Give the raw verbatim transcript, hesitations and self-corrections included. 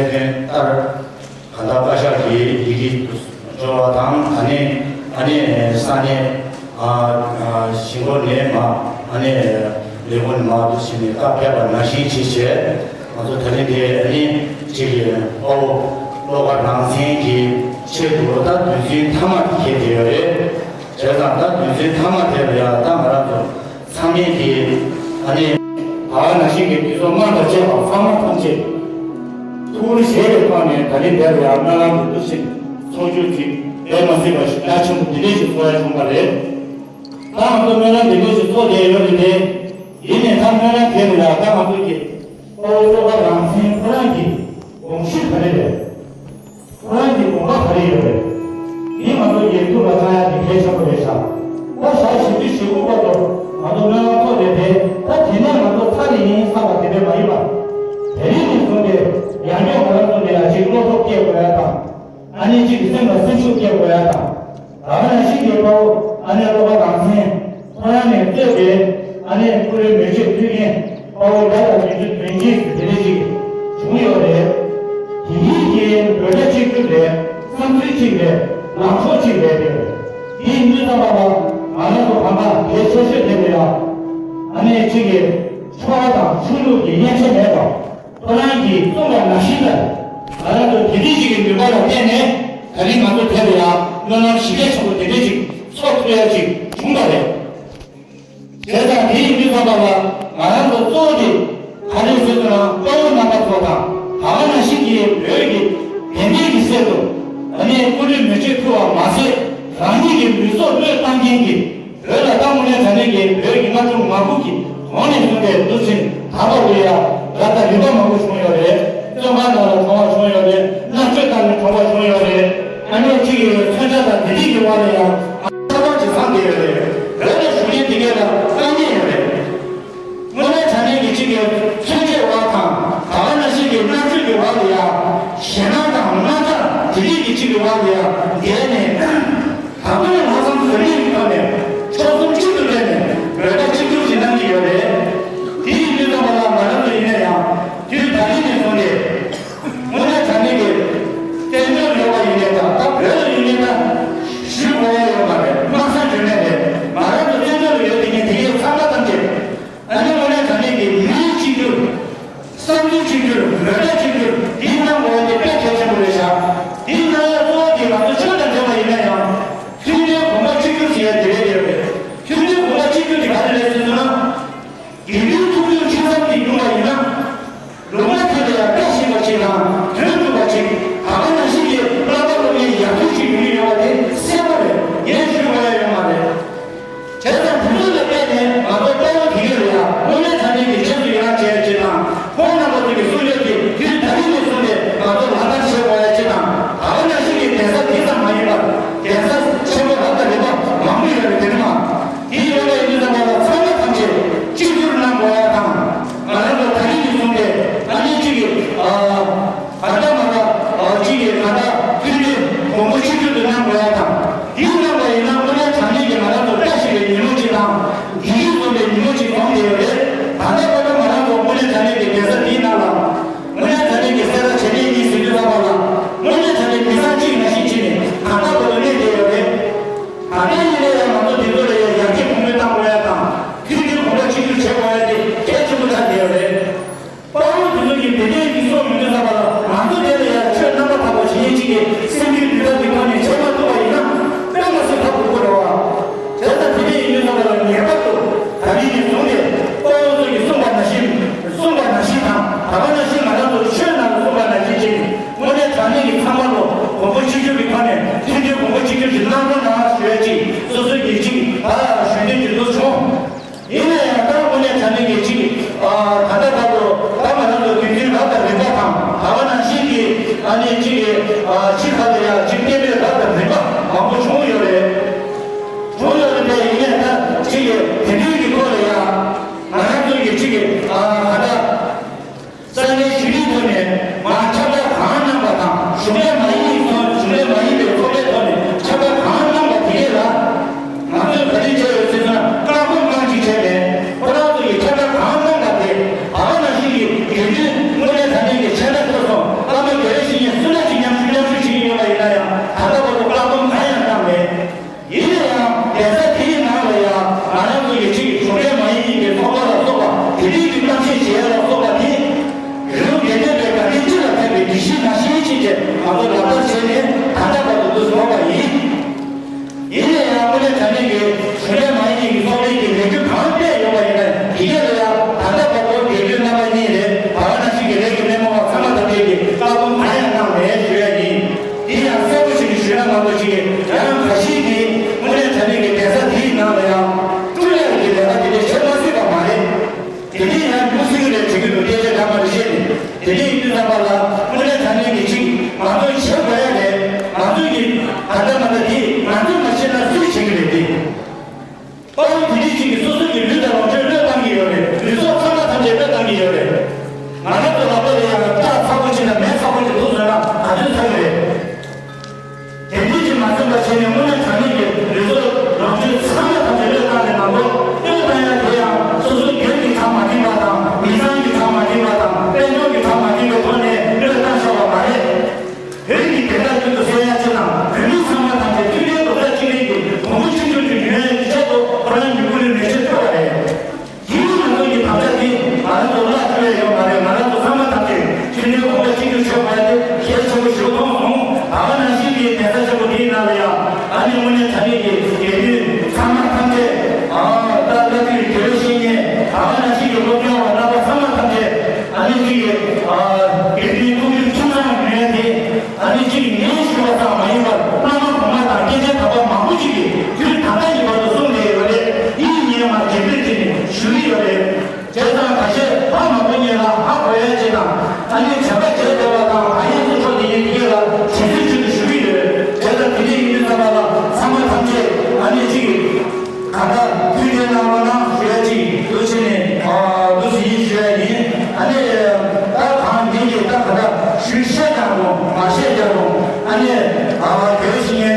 ལྟར་གང་ལྟར་བཀའ་ཤག་གི་ཡི་གེ་འབྱོར་བ་དང་། ཨ་ནི་ཨ་ནི་ས་གནས་ཨ་ཨ་གཞིས་འགོ་ནས་མ་ཨ་ནི་ལས་ཁུངས་ནས་མ་འདུག་ཕྱིན་ནས་བཀའ་ཕེབས་པ་ནང་བཞིན་བྱས་བྱས། ང་ཚོ་ད་རིང་འདི་ཨ་ནི་གཅིག་གི་དཔའ་བོ་བློ་དགའ་རང་བཙན་གྱི་ཆེད་དུ་ད་དུས་ཚོད་མཐའ་མ་དེ་འཁེལ་བསྡད་ཡོད་རེད། བྱས་ཙང་ད་དུས་ཚོད་མཐའ་མ་དེ་ལ་ཡང་ད་ང་རང་ཚོ་ཚང་མས་ཀྱིས་ཨ་ནི་ད་ག་ནང་བཞིན་གྱི་དུས་ཚོད་དམངས་དང་བཅས་པ་ཚང་མ་ཐམས་ཅད་ཐུགས་རེ་བཞེས་པའི་ཐོག་ནས་ད་རིང་འདིར་ཡང་སྨོན་ལམ་འདི་འདུག་ཕྱིན་ཚོགས་རྒྱུ་ཅིག་འདས་མ་སྲིད་པ་ཞིག་རྒྱ་ཆེན་པོ་འདི་འདྲས་ཞིག་ཚོགས་ཡ་བྱུང་བ་རེད། ད་ང་ཚོ་སྨོན་ལམ་འདི་འདྲས་ཞིག་ཚོགས་བསྡད་ཡོད་རེད་དེ། ཡིན་ནའི་ད་སྨོན་ལམ་དེ་ལ་ཡང་ད་ང་ཚོ་གི་དཔའ་བོ་བློ་དགའ་རང་བཙན་ཁོ་རང་གི་དགོངས་གཞི་ག་རེ་རེད། ཁོ་རང་གི་དགོངས་པ་ག་རེ་ཡོད་རེད། འདི་ང་ཚོ་གི་ཐུགས་ལ་བཅངས་ཡ་དེ་གལ་ཆེན་པོ་རེད་ཤག་ད་ཞག་བཞི་བཅུ་ཞེ་དགུ་བར་དུ་ང་ཚོ་སྨོན་ལམ་ཚོགས་བསྡད་དེ། ད་དེ་ནས་ང་ཚོ་ཚར་རེ་ཡིན་བསམ་པ་དེ་འདྲ་མ་ཡིན་པ། དེ་རིང་ནས་བཟུང་སྟེ་ཡང་བསྐྱར་ང་རང་ཚོ་འདི་ལ་ཅིག་བློ་སྟོབས་སྐྱེད་དགོས་ཡ་དང་། ཨ་ནི་གཅིག་གི་སེམས་ལ་སེམས་ཤུགས་སྐྱེད་དགོས་ཡ་དང་། ད་ག་ནང་བཞིན་གྱི་དཔའ་བོ་ཨ་ནེ་བློ་དགའ་རང་བཙན་ཁོ་རང་ནས་གཙོས་པའི་ཨ་ནེ་ཀུ་རེ་མེ་མཆོད་མཐུན་རྐྱེན་དཔའ་བོ་བརྒྱ་དང་བདུན་ཅུ་དོན་གཅིག་དེ་འདྲ་ཞིག་བྱུང་ཡོད་རེད། དེ་གཉིས་ཀྱི་འབོད་སྒྲ་གཅིག་གྱུར་རེད། བསམ་ཚུལ་གཅིག་རེད། ལངས་ཕྱོགས་གཅིག་རེད་དེ། དེ་ཡིན་དུས་ཙམ་པ་ལ་ང་རང་ཚོ་གང་ལྟར་གལ་ཆེ་ཤོས་དེ་ལ་ཡང་ཨ་ནེ་གཅིག་གི་ཆོལ་ཁ་དང་ཆོས་ལུགས་ཀྱི་དབྱེ་འབྱེད་མེད་པ། ཁོ་རང་གིས་གསུངས་པ་ནང་བཞིན་ལ། ང་རང་ཚོ་དེ་འདྲའི་ཞིག་གི་ནུས་པ་ལ་བརྟེན་ནས་ད་རིང་ང་ཚོ་དེ་ལ་ཡང་སྨོན་ལམ་གཞི་རྒྱ་ཆེན་པོ་དེ་འདྲའི་ཞིག་ཚོགས་ཐུབ་ཡ་ཞིག་བྱུང་བ་རེད། བྱས་ཙང་དེ་ཡིན་དུས་ཙམ་པ་ལ་ང་རང་ཚོ་གཙོ་བོ་དེ་ག་རེ་ཟེར་ན་དཔའ་བོ་རྣམ་པ་ཚོ་དང་། ད་ག་ནང་བཞིན་གྱི་བོད་ཀྱི་བདེན་པའི་གི་སྲོལ་དུ་ཨ་ནེ་སྐུ་ལུས་མེ་མཆོད་ཕུལ་བ་མ་ཟད། རང་ཉིད་ཀྱི་ལུས་སྲོག་བློས་བཏང་མཁན་གྱི་བོད་ལ་ད་དངོས་གནས་དྲང་གནས་ཀྱི་བོད་ཀྱི་ལྔ་བཅུ་ང་དགུ་གི་གོང་ནས་བཟུང་སྟེ་འདུག་ཕྱིན་ད་བར་དུ་ཡང་རབ་དང་རིམ་པ་མང་པོ་བྱུང་ཡོད་རེད། བཙོན་ཁང་ནང་ལ་གྲོངས་པ་བྱུང་ཡོད་རེད། མནར་གཅོད་བཏང་ནས་གྲོངས་པ་བྱུང་ཡོད་རེད། ཨ་ནེ་གཅིག་གི་མཚོན་ཆ་དང་དེ་འདྲས་ཀྱི་དབང་ལ་ཡང་ཆ་ཚང་ཅིག་ཚང་བསྡད་ཡོད་རེད། བོད་ལ་བཞུགས་མཁན་དེ་གས་ལ་དཀའ་ངལ་ཡོད་རེད། དངོས་གནས་དྲང་གནས་ཀྱི་གཅིག་གི་མཚོན་ཆའི་དབང་དང་། ད་ག་ནང་བཞིན་གྱི་མནར་གཅོད་ཀྱི་དབང་ལ་ཡང་ཞེད་སྣང་དང་དངངས་སྐྲག་དེ་འདྲས་ཀྱི་གཅིག་གི་དབང་ལ་ཡང་བསྡད་ནས། ད་དུང་ལྷག་བསམ་ཟོལ་མེད་ཀྱི་ཐོག་ནས་ཕྱོགས་མཚུངས་གཅིག་ཏུ་སྤྲད་ནས་འབོད་སྒྲ་གཅིག་གྱུར་ཅིག་གནང་གི་ཡོད་རེད། དེ་ཡིན་དུས་ཙམ་པ་ལ་ང་རང་ཚོ་ཡིན་ན་ཡང་དུས་ད་རིང་ནས་བཟུང་སྟེ་དངོས་གནས་དྲང་གནས་ཀྱི་བཙན་བྱོལ་ཡོད་པ་ཡིན་ནའི་དང་། ད་བོད་ལ་ཡིན་ནའི་ད་ཞུ་དགོས་ཡ་ཡོད་མ་རེད། སྨྲ་བསམ་བརྗོད་མེད་རེད། ང་རང་ཚོ་བཙན་བྱོལ་ལ་ཡོད་དེ་ངས་དེ་གས་ཚང་མ་ཐམས་ཅད་ཨ་ནི་དངོས་གནས་དྲང་གནས་ཀྱི་ལུས་གཅིག་གྱུར། བསམ་ཚུལ་གཅིག་གྱུར། འབོད་སྒྲ་གཅིག་གྱུར། འདི་གནང་དགོས་ཡ་དེ་དཔེ་གལ་ཆེན་པོ་རེད་ཤག་འདི་གནང་ཡ་གཙོ་བོ་དེ་ང་ཚོ་ཆོས་དང་འབྲེལ་བ་ཡིན་ན་ཡང་། མཐུན་སྒྲིལ་གོམ་པ་གཅིག་གྱུར་བྱེད་ཡ་དེ་རེད་དེ་རེད། མཐུན་སྒྲིལ་གོམ་པ་གཅིག་གྱུར་དེ་ག་རེ་རེད་ཟེར་ན། དགེ་འདུན་ཐུགས་མཐུན་ཆོས་ཟབ་དེ་ཡོང་བ་ཡིན་ན། ལུང་པ་དེ་ལ་ཡང་བཀྲ་ཤིས་པ་ཅིག་དང་དོན་འགྲུབ་པ་ཅིག་ད་ག་ནང་བཞིན་གྱི་བསླབ་པ་སློབ་གཉེར་ཡག་ཐུག་ཅིག་ཡོང་གི་ཡོད་པ་དེ་གསལ་པོ་རེད། ངས་ཞུ་དགོས་ཡ་ཡོད་མ་རེད། བྱས་ཙང་དེ་ཚོ་ལ་བརྟེན་ནས་ང་ཚོ་དཔའ་བོ་དེ་གས་ལ་ཡང་དངོས་གནས་དྲང་གནས་ཀྱི་རྗེས་སུ་ཡི་རང་བྱེད་ཡ་ཅིག་དང་། ཁོང་རྣམ་པ་ཚོ་གི་གསུང་ཆོས་དེ་དུས་ད་རིང་ནས་བཟུང་སྟེ་ང་ཚོ་ལག་བསྟར་བྱེད་དགོས་ཡ་ཅིག་དང་། ད་ག་ནང་བཞིན་གྱི་གདན་ས་འདི་ཙམ་མ་ཡིན་པར་གདན་ས་ཆེན་པོ་རབ་དང་རིམ་པ་མང་པོ་ཡོད་རེད། དེ་ནི་མ་དེ་ཡོད་པ་ཡིན་དུས་ཙམ་པ་ལ་ཚང་མ་ཐམས་ཅད་གཅིག་གྱུར་གནང་དགོས་ཡ་དང་། ང་རང་ཚོ་ད་རིང་ནས་བཟུང་སྟེ་ཨ་ནི་གཅིག་གི་ཨ། གང་ལྟར་མ་ལ་གཅིག་གིས་གང་ལྟར་མཐུན་སྒྲིལ་གོང་བུ་གཅིག་གྱུར་དུ་གནང་དགོས་ཡ་དང་། འདི་གནང་བ་ཡིན་ན་དངོས་གནས་དྲང་གནས་ཀྱི་ང་རང་ཚོ་བཀྲ་ཤིས་པའི་ཉིན་མོ་གཅིག་དང་། བདེ་སྐྱིད་འཛོམས་པའི་ཉིན་མོ་གཅིག་འཛོམས་བསྡད་ཡོད་རེད། ད་ལྟ་བར་དུ་ང་རང་ཚོ་དངོས་གནས་དྲང་གནས་ཀྱི་གདན་ས་འདིའི་ནང་ལ་དངོས་གནས་དྲང་གནས་ཀྱི་སེ་ར་བྱེས་ནས་གཉིས་ཟིན་དུས་ཙམ་པ་ལ་དངོས་གནས་དྲང་གནས་མི་ཚང་གཅིག་ནང་བཞིན་བྱས་ནས་གང་ལྟར་བར་དུ་གནས་བསྡད་ཡོད་རེད། ད་ལྟ་ཡིན་ན་ཡང་ང་ཚོ་འདི་ཚོ་ལ་ཡང་ཡར་རྒྱས་གོང་འཕེལ་གཏང་དགོས་ཡ་དང་། མཐུན་སྒྲིལ་གོང་བུ་གཅིག་གྱུར་བྱེད་དགོས་ཡ་དེ་གལ་ཆེན་པོ་ཆགས་བསྡད་ཡོད་རེད། དཔའ་བོ་དེ་ཚོ་གིས་བདེ་སྐྱིད་ཀྱི་སྲོག་ཡོད་དུས་ཙམ་པ་ལ་ང་ཚོ་དེ་ལ་ཡང་ཆོས་རྣམ་པར་དག་པ་བྱེད་མཁན་གཅིག་གིས་སེམས་རྒྱུད་འདུལ་ཐབས་ཀྱི་ཐོག་ནས་བྱེད་མ་ཐུབ་པ་ཡིན་ན་དཔེ་མ་སྲིད་ཐབས་སྡུག་པོ་རེད་བ། བྱས་ཙང་དེ་འདྲ་ཡིན་དུས་ཙམ་པ་ལ་ངེས་པར་དུ་ད་རིང་ནས་བཟུང་སྟེ་དཔའ་བོ་ཚོ་གིས་གསུངས་པ་ནང་བཞིན་གསུངས་པ་ནང་བཞིན་དང་། ད་ག་ནང་བཞིན་ང་རང་ཚོ་ཆོས་ནང་ལ་གསུངས་པ་ནང་བཞིན་བྱས་ནས་དངོས་གནས་དྲང་གནས་ཀྱི་ཚང་མ་ལོ་གོང་བུ་གཅིག་གྱུར་གྱི་ཐོག་ནས་མཐུན་སྒྲིལ་གོང་བུ་གཅིག་གྱུར་གྱི་གནང་རོགས་གནང་ཞུ་ཡ་གཅིག་སོ་སོའི་གི་གཅིག་ད་ཞུ་འདོད་ཀྱི་འདུག་བྱུང་། ཡིན་ན་ཡང་ད་དངོས་གནས་དྲང་གནས་ཀྱི་གཅིག་ཨ་ད་ལྟ་བར་དུ་ད་ང་རང་ཚོ་དུས་ཚོད་རབ་དང་རིམ་པ་དང་། ད་ག་ནང་བཞིན་གྱི་ཨ་ནི་གཅིག་གི་ཨ་ཕྱི་ཁ་ལ་ཡང་གཅིག་བསྟན་པའི་རབ་དང་རིམ་པ་མང་པོ་བྱུང་ཡོད་རེད། བྱུང་ཡོད་རེད་པས། ཡིན་ནའི་ད་གཅིག་གི་དེ་འདྲའི་གི་ཐོག་ལ་ཡང་ང་རང་ཚོ་གི་གཅིག་གི་ཨ་ད་ལྟ་ས་གནས་གཞི་རིམ་ཐོག་ནས་མར་ཁྱབ་བསྒྲགས་གང་གནང་པ་དང་། གཞུང་ལས་མ་ཡིན་པའི་ཚོགས། གཞུང་ལས་མ་ཡིན་པའི་ཚོགས་པའི་ཐོག་ནས་ཁྱབ་བསྒྲགས་གང་གནང་པ་དེ་གས་ལ་ང་ཚོས་ག་རེ་བྱས་ཡོད་ཟེར་ན། བཀག་སྡོམ་རྐང་གཅིག་བྱས་ནས་ཁོ་རང་ཚོ་གིས་ཁྱབ་བསྒྲགས་གང་གནང་པ་དེ་ད་ག་ནང་བཞིན་གྱི་དགེ་འདུན་དངོས་གནས་དྲང་གནས་ཀྱི་མཆན་བརྡ་ཕུལ་སོང་། བླ་མ་ མ་བཤད་ཀྱང་རུང་། ཨ་ནི་ཨ་དེ་བཞིན་